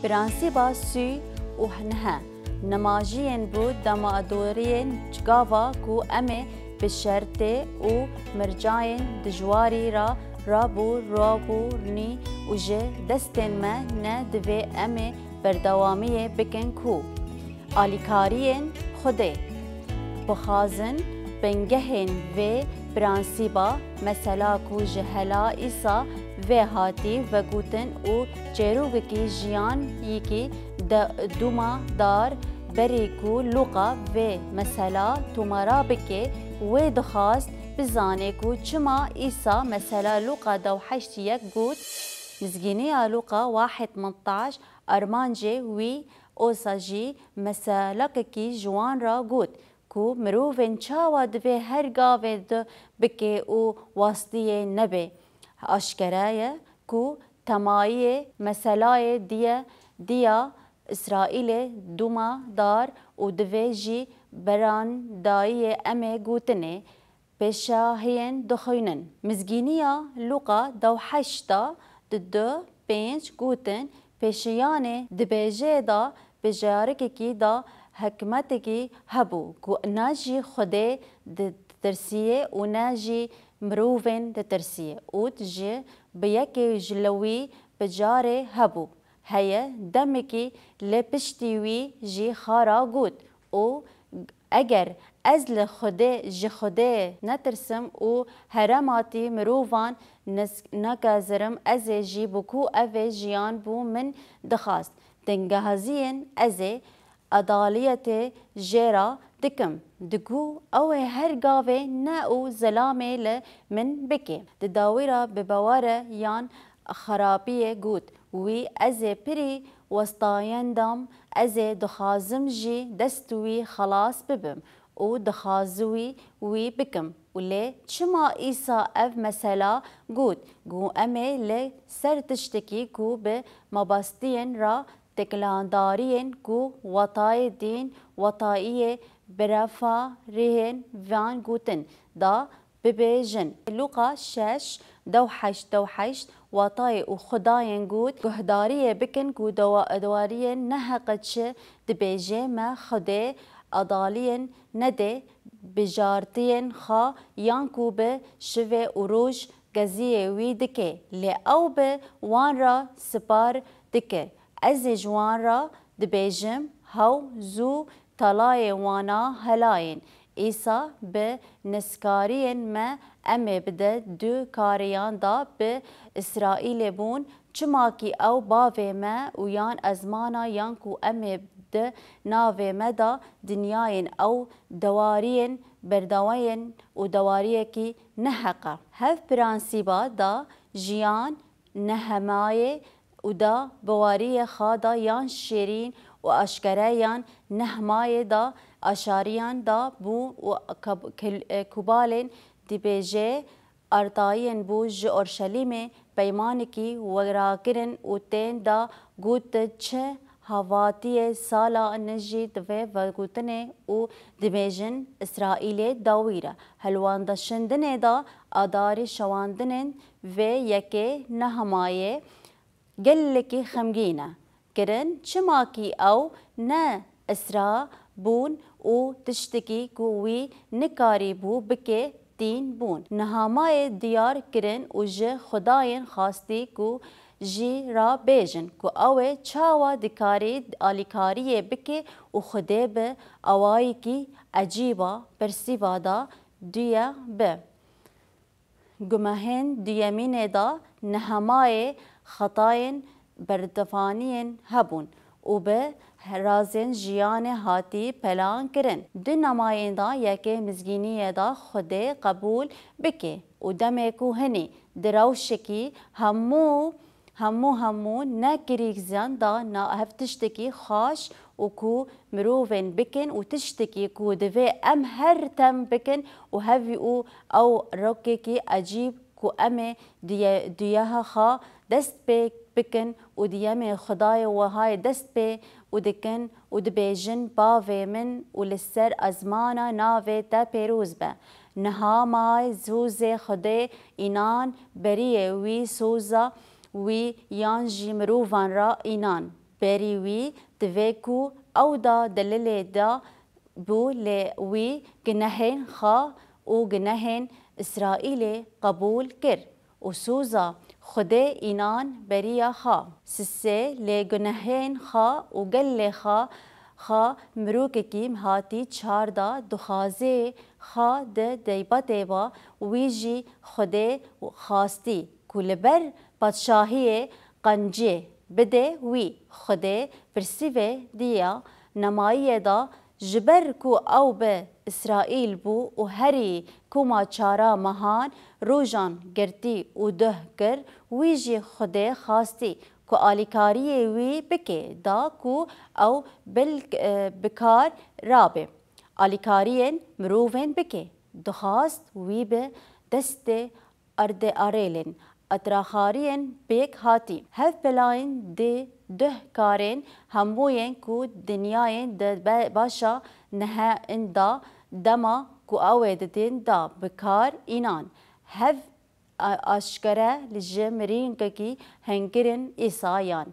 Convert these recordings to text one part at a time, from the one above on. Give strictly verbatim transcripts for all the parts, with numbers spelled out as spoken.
Prensîba sî û neh, nimajiyên bo demadoriyên gava ku em ê bi şertê û mircayên dijwarî re rabû rabûrnî û ji destên me ne divê em ê berdewamiyê bikin ku alîkariyên Xwedê bixwazin. Bingehên vê prensîba, mesela ku ji hela Îsa vê hatî vegotin û çêrokekî jiyan yekî de dûma dar berî ku Lûqa vê mesela tomara bike, wê dixwast bizane ku çima Îsa mesela Lûqa dew heşt yek got, Mizgîniya Lûqa wahid mintaş, armancê wî osa jî meselakekî ji wan re got ku mirovên çawa divê her gavê di bike û wastiyê nebe. Aşkere ye ku temayê meselayê diye diya Îsraîlê dûma dar û divê jî berandayiyê em ê gotinê pêşahiyên dixwînin. Mizgîniya Lûqa dew heşt de di du pênc gotin, pêşiyanê dibêje da bejarekekî da hikmetekî hebû ku ne jî Xwedê ditirsiyê û ne jî mirovên ditirsiyê û ji bi yekê ji li wî bijarê hebû. Heye demekî li piştî wî jî xara got û eger ez li Xwedê, ji Xwedê netirsim û herematî mirovan nes-, nekazirim, ez ê jî bi ku ev ê jiyan bo min dixwast. Dingehaziyên ez ê edaliyetê jê re dikim. Digo ew ê her gavê ne û zilamê li min bike. Di dawî re bi bawere yan xerapiyê got, wî ez ê pirî westayendam, ez ê dixwazim jî dest wî xelas bibim û dixwaziwî wî bikim. Û lê çima Îsa ev mesela got? Got em ê li ser tiştekî ku bi mabastiyên re teklandariyên ku watayê dîn, watayiyê berefariyên van gotin da bibêjin. Lûqa şeş, dew heşt, dew heşt, watayê û Xwedayên got, guhdariyê bikin ku dewa-, dewariyên neheqe çi dibêje me Xwedê adaliyên nede bijartiyên xwe yan ku bi şivê û roj geziyê wî dike, lê ew bi wan re sipar dike. Ez ê ji wan re dibêjim, hew zû talayê wana helayên. Îsa bi neskariyên me em ê bide du kariyan da bi Îsraîlê bûn, çimakî ew bavê me û yan ezmana yan ku em ê di navê me da dinyayên ew dewariyên berdeweyên û dewariyekî neheqe. Hev prensîba da jiyan nehemayê û da baweriyê xwe da yan şêrîn û aşkere yan nehmayê da aşariyan da bû û kab-, kil-, e, kubalên dibêje artayiyên bû ji Orşelîmê peymanekî werakirin û tên da got çi havatiyê sala nijî divê vegotinê û dibêjin Îsraîlê dawî re. Helwenda şindinê da adarî şewandinên vê yekê nehemayê gelekî xemgîn e kirin, çimakî ew ne Îsra bûn û tiştekî ku wî nikarîbû bike, tîn bûn. Nehamayê diyar kirin û ji Xwedayên xwastî ku jî ra bêjin ku ew ê çawa dikarî alîkariyê bike û Xwedê bi awayekî ecîba pirsîva da duye bi. Gumehên duyemînê de nehemayê xetayên berdefaniyên hebûn û bi razên jiyanê hatî pelan kirin. Di nemayên de yekê mizgîniyê de Xwedê qebûl bike û demê ku hinî di rewşekî hemû Hemû hemû ne kirîzan da na hev tiştekî xweş û ku mirovên bikin û tiştekî ku divê em her dem bikin û hevî û ew rokekî ecîb ku em ê diye-, diyeha xwe dest pê bikin û diyemê Xwedayê wehayê dest pê û dikin û dibêjin, Bavê min û li ser ezmana navê te pêroz be. Niha may sozê Xwedê înan beriyê wî soza wî yan jî mirovan re înan. Berî wî divê ku ew da delilê da bû, lê wî gunehên xwe û gunehên Îsraîlê qebûl kir û sûza Xwedê înan beriya xwe. Sisê lê gunehên xwe û gelê xwe, xwe mirokekî hatî çar da dixwazê xwe di deybetê ve wî jî Xwedê xwastî ku li ber padşahiyê qencê bide wî. Xwedê pirsîvê diya nemayiyê da, ji ber ku ew bi Îsraîl bû û herî koma çara mehan rojan girtî û duh kir, wî jî Xwedê xwastî ku alîkariyê wî bike, da ku ew bil, e, bi kar rabe. Alîkariyên mirovên bike. Dixwast wî bi destê erdê arêlên, etraxariyên pêk hatî. Hev pelayên di duh karên hemûyên ku dinyayên di be-, başa nehe inda dema ku ew ê didin da bi kar înan. Hev a-, aşkere li ji mirîngekî hingirên Îsayan.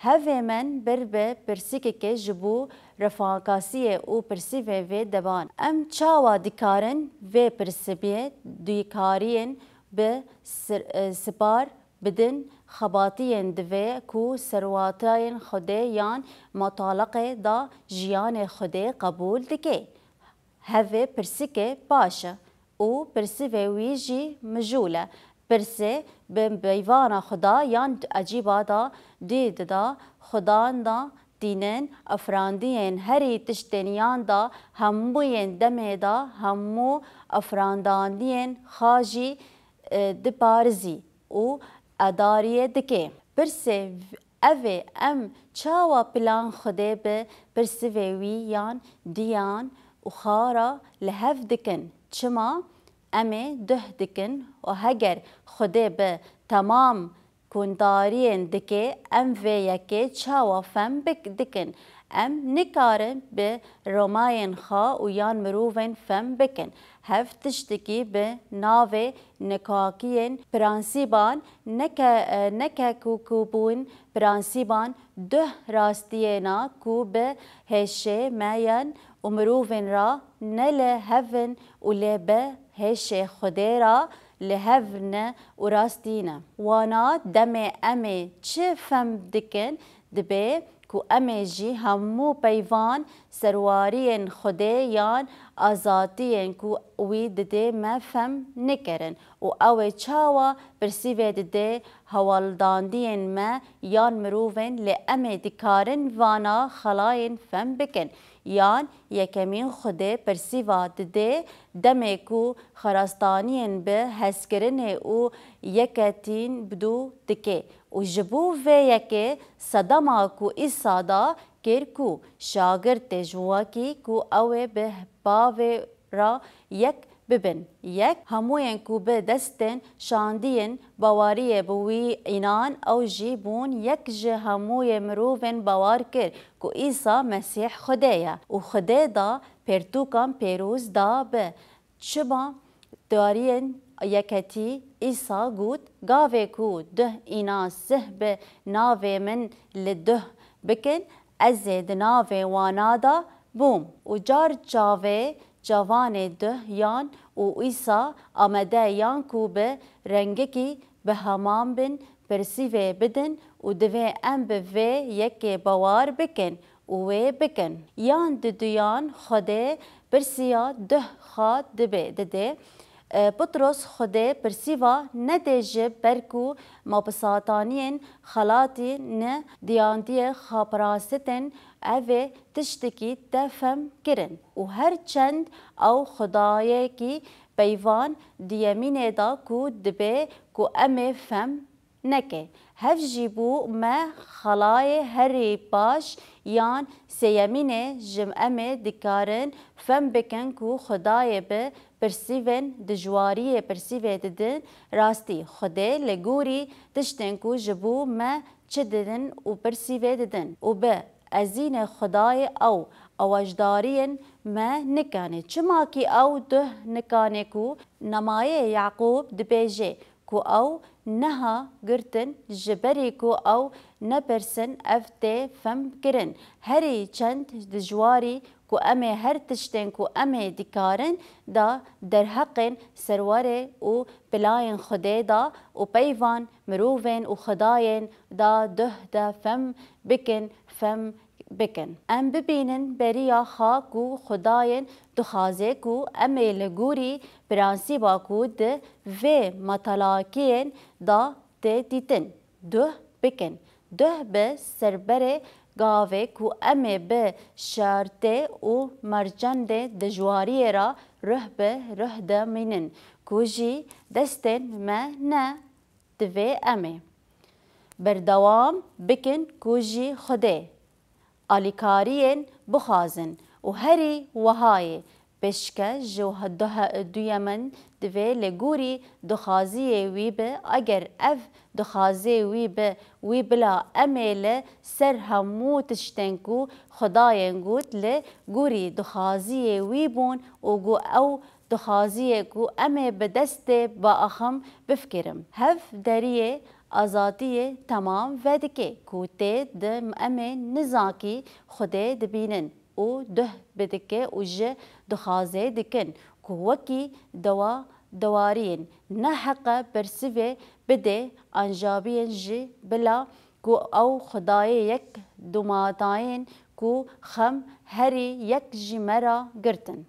Hevê min bir bi pirsîkeke ji bo refakasiyê û pirsîvê vê deban. Em çawa dikarin vê pirsîvê duykariyên bi sir-, e, sipar bidin xebatiyên divê ku serwatayên Xwedê yan mataleqê da jiyanê Xwedê qebûl dike? Hevê pirsîkê baş e û pirsîvê wî jî mijûl e. Pirsê bi peyvana Xuda yan ecîba da dî dida Xudan da tînin afirandiyên herî tiştên yan da hemûyên demê da hemû afirandandiyên xwe jî, e, diparizî û edariyê dike. Pirsê Ev ê em çawa plan Xwedê bi pirsivê wî yan diyan û xara li hev dikin? Çima em ê duh dikin û heger Xwedê bi temam kundariyên dike, em vê yekê çawa fem bik-, dikin? Em nikarin bi romayên xwe û yan mirovên fem bikin. Hev tiştekî bi navê nikakiyên prensîban neke-, e, nekekûkûbûn prensîban duh rastiyê ne ku bi hêşê me yên û mirovên re ne li hev in û lê bi hêşê Xwedê re li hev ne û rastî ne. Wana demê em ê çi fem dikin, dibe ku em ê jî hemû peyvan serwariyên Xwedê yan azatiyên ku wî dide me fem nekirin û ew ê çawa pirsîvê dide hewaldandiyên me yan mirovên, lê em ê dikarin vana xelayên fem bikin. Yan yekemîn Xwedê pirsîva dide demê ku xerastaniyên bi hezkirinê û yeketîn bidû dike. Û ji bo vê yekê sedema ku Îsa da kir ku şagirtê ji wekî ku ew ê bi bavê re yek bibin yek, hemûyên ku bi destên şandiyên baweriyê bi wî înan, ew jî bûn yek ji hemûyê mirovên bawer kir ku Îsa Mesîh Xwedê ye û Xwedê da pirtûkan pêroz da bi. Çima dariyên yeketî Îsa got, gavê ku duh înan sih bi navê min li duh bikin, ez ê di navê wana de bûm. Û car çavê çavanê duh yan û Îsa amade yan ku bi rengekî bi heman bin pirsîvê bidin û divê em bi vê yekê bawer bikin û wê bikin. Yan di duyan Xwedê pirsiya duh xwe dibe dide. E, Petros Xwedê pirsîva nede ji ber ku mapisataniyên xelatî ne diyandiyê xwe pirasitên evê tiştekî te fem kirin û her çend ew Xwedayekî peyvan diyemînê da ku dibe ku em ê fem neke. Hev jî bû me xelayê herî baş yan sêyemînê ji em ê dikarin fem bikin ku Xwedayê bi pirsîvên dijwariyê pirsîvê didin. Rastî, Xwedê li gorî tiştên ku ji bo me çi didin û pirsîvê didin û bi ezînê Xwedayê ew awajdariyên me nikane. Çima kî ew duh nikane ku namayê Yaqûb dibêje, ku ew neha girtin, ji berî ku ew nepirsin, ev tê fem kirin. Herî çend dijwarî ku em ê her tiştên ku em ê dikarin da derheqên serwerê û pilayên Xwedê da û peyvan mirovên û xwedayên da duh de fem bikin, fem bikin. Em bibînin beriya xwe ku Xwedayên dixwaze ku em ê li gorî prensîba ku di vê metalakiyên da tê dîtin, duh bikin. Duh bi serberê gavê ku em ê bi şertê û mercendê dijwariyê re ruh bi ruh de mînin, ku jî destên me ne. Divê em ê berdewam bikin ku ji Xwedê alîkariyên bixwazin û herî wehayê pêşkêş ji duhe-, duyemin divê li gorî dixwaziyê wî bi. Eger ev dixwaziyê wî bi wî bila, em ê li ser hemû tiştên ku Xwedayên got li gorî dixwaziyê wî bûn û ku ew dixwaziyê ku em ê bi destê biaxim bifikirim. Hev deriyê azadiyê temam vedike ku tê di em ê nizakî Xwedê dibînin û duh bidike û ji dixwazê dikin ku wekî dewa dewariyên neheqe bersivê bide ancabiyên ji bila ku ew Xwedayê yek dumatayên ku xem herî yek ji me re girtin.